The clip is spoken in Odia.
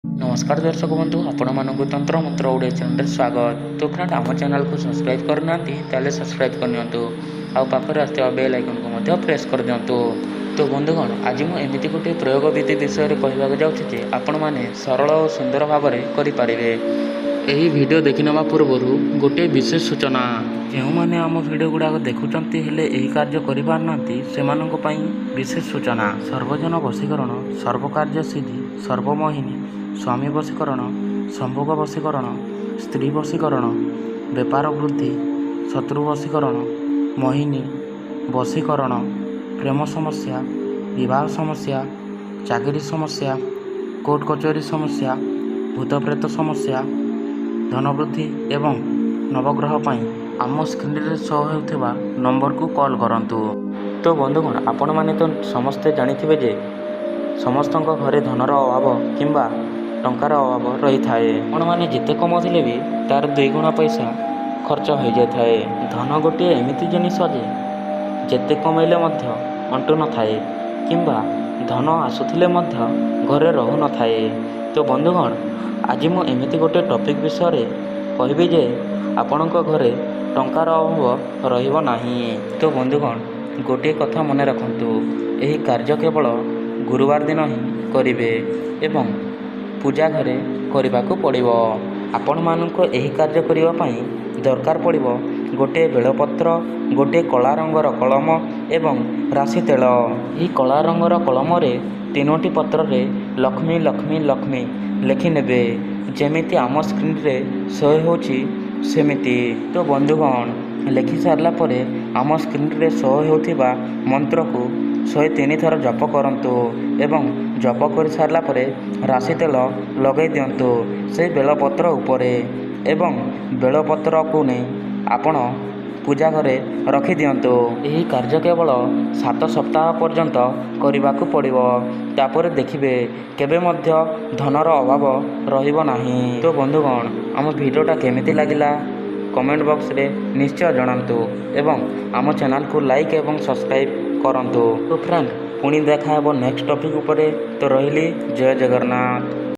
ନମସ୍କାର ଦର୍ଶକ ବନ୍ଧୁ, ଆପଣମାନଙ୍କୁ ତନ୍ତ୍ର ମନ୍ତ୍ର ଓଡ଼ିଆ ଚ୍ୟାନେଲରେ ସ୍ୱାଗତ। ତ ଫ୍ରେଣ୍ଡ, ଆମ ଚ୍ୟାନେଲକୁ ସବସ୍କ୍ରାଇବ୍ କରିନାହାନ୍ତି, ତାହେଲେ ସବସ୍କ୍ରାଇବ୍ କରିନିଅନ୍ତୁ ଆଉ ପାଖରେ ଆସିଥିବା ବେଲ୍ ଆଇକନ୍କୁ ମଧ୍ୟ ପ୍ରେସ୍ କରିଦିଅନ୍ତୁ। ତ ବନ୍ଧୁଗଣ, ଆଜି ମୁଁ ଏମିତି ଗୋଟିଏ ପ୍ରୟୋଗ ବିଧି ବିଷୟରେ କହିବାକୁ ଯାଉଛି ଯେ ଆପଣମାନେ ସରଳ ଓ ସୁନ୍ଦର ଭାବରେ କରିପାରିବେ। ଏହି ଭିଡ଼ିଓ ଦେଖିନେବା ପୂର୍ବରୁ ଗୋଟିଏ ବିଶେଷ ସୂଚନା: ଯେଉଁମାନେ ଆମ ଭିଡ଼ିଓ ଗୁଡ଼ାକ ଦେଖୁଛନ୍ତି, ହେଲେ ଏହି କାର୍ଯ୍ୟ କରିପାରୁନାହାନ୍ତି, ସେମାନଙ୍କ ପାଇଁ ବିଶେଷ ସୂଚନା। ସର୍ବଜନ ବଶୀକରଣ, ସର୍ବକାର୍ଯ୍ୟ ସିଦ୍ଧି, ସର୍ବମୋହିନୀ, ସ୍ୱାମୀ ବଶୀକରଣ, ସମ୍ଭୋଗ ବଶୀକରଣ, ସ୍ତ୍ରୀ ବଶୀକରଣ, ବେପାର ବୃଦ୍ଧି, ଶତ୍ରୁ ବଶୀକରଣ, ମୋହିନୀ ବଶୀକରଣ, ପ୍ରେମ ସମସ୍ୟା, ବିବାହ ସମସ୍ୟା, ଚାକିରି ସମସ୍ୟା, କୋର୍ଟ କଚେରୀ ସମସ୍ୟା, ଭୂତପ୍ରେତ ସମସ୍ୟା, ଧନବୃଦ୍ଧି ଏବଂ ନବଗ୍ରହ ପାଇଁ ଆମ ସ୍କ୍ରିନରେ ଶୋ ହେଉଥିବା ନମ୍ବରକୁ କଲ୍ କରନ୍ତୁ। ତ ବନ୍ଧୁଗଣ, ଆପଣମାନେ ତ ସମସ୍ତେ ଜାଣିଥିବେ ଯେ ସମସ୍ତଙ୍କ ଘରେ ଧନର ଅଭାବ କିମ୍ବା ଟଙ୍କାର ଅଭାବ ରହିଥାଏ। ଆପଣମାନେ ଯେତେ କମାଉଥିଲେ ବି ତାର ଦୁଇଗୁଣା ପଇସା ଖର୍ଚ୍ଚ ହୋଇଯାଇଥାଏ। ଧନ ଗୋଟିଏ ଏମିତି ଜିନିଷ ଯେ ଯେତେ କମେଇଲେ ମଧ୍ୟ ଅଣ୍ଟୁ ନଥାଏ କିମ୍ବା ଧନ ଆସୁଥିଲେ ମଧ୍ୟ ଘରେ ରହୁନଥାଏ। ତ ବନ୍ଧୁଗଣ, ଆଜି ମୁଁ ଏମିତି ଗୋଟିଏ ଟପିକ୍ ବିଷୟରେ କହିବି ଯେ ଆପଣଙ୍କ ଘରେ ଟଙ୍କାର ଅଭାବ ରହିବ ନାହିଁ। ତ ବନ୍ଧୁଗଣ, ଗୋଟିଏ କଥା ମନେ ରଖନ୍ତୁ, ଏହି କାର୍ଯ୍ୟ କେବଳ ଗୁରୁବାର ଦିନ ହିଁ କରିବେ ଏବଂ ପୂଜା ଘରେ କରିବାକୁ ପଡ଼ିବ। ଆପଣମାନଙ୍କୁ ଏହି କାର୍ଯ୍ୟ କରିବା ପାଇଁ ଦରକାର ପଡ଼ିବ ଗୋଟିଏ ବେଲପତ୍ର, ଗୋଟିଏ କଳା ରଙ୍ଗର କଲମ ଏବଂ ରାଶି ତେଲ। ଏହି କଳା ରଙ୍ଗର କଲମରେ ତିନୋଟି ପତ୍ରରେ ଲକ୍ଷ୍ମୀ, ଲକ୍ଷ୍ମୀ, ଲକ୍ଷ୍ମୀ ଲେଖିନେବେ, ଯେମିତି ଆମ ସ୍କ୍ରିନରେ ଶୋ ହେଉଛି ସେମିତି। ତ ବନ୍ଧୁଗଣ, ଲେଖି ସାରିଲା ପରେ ଆମ ସ୍କ୍ରିନରେ ଶୋ ହେଉଥିବା ମନ୍ତ୍ରକୁ 103 ଥର ଜପ କରନ୍ତୁ ଏବଂ ଜପ କରିସାରିଲା ପରେ ରାଶି ତେଲ ଲଗାଇ ଦିଅନ୍ତୁ ସେଇ ବେଲପତ୍ର ଉପରେ ଏବଂ ବେଲପତ୍ରକୁ ନେଇ ଆପଣ ପୂଜା ଘରେ ରଖିଦିଅନ୍ତୁ। ଏହି କାର୍ଯ୍ୟ କେବଳ 7 ସପ୍ତାହ ପର୍ଯ୍ୟନ୍ତ କରିବାକୁ ପଡ଼ିବ। ତାପରେ ଦେଖିବେ, କେବେ ମଧ୍ୟ ଧନର ଅଭାବ ରହିବ ନାହିଁ। ତ ବନ୍ଧୁଗଣ, ଆମ ଭିଡ଼ିଓଟା କେମିତି ଲାଗିଲା କମେଣ୍ଟ ବକ୍ସରେ ନିଶ୍ଚୟ ଜଣାନ୍ତୁ ଏବଂ ଆମ ଚ୍ୟାନେଲକୁ ଲାଇକ୍ ଏବଂ ସବସ୍କ୍ରାଇବ୍ କରନ୍ତୁ। ତ ଫ୍ରେଣ୍ଡ, ପୁଣି ଦେଖା ହେବ ନେକ୍ସଟ ଟପିକ୍ ଉପରେ। ତ ରହିଲି, ଜୟ ଜଗନ୍ନାଥ।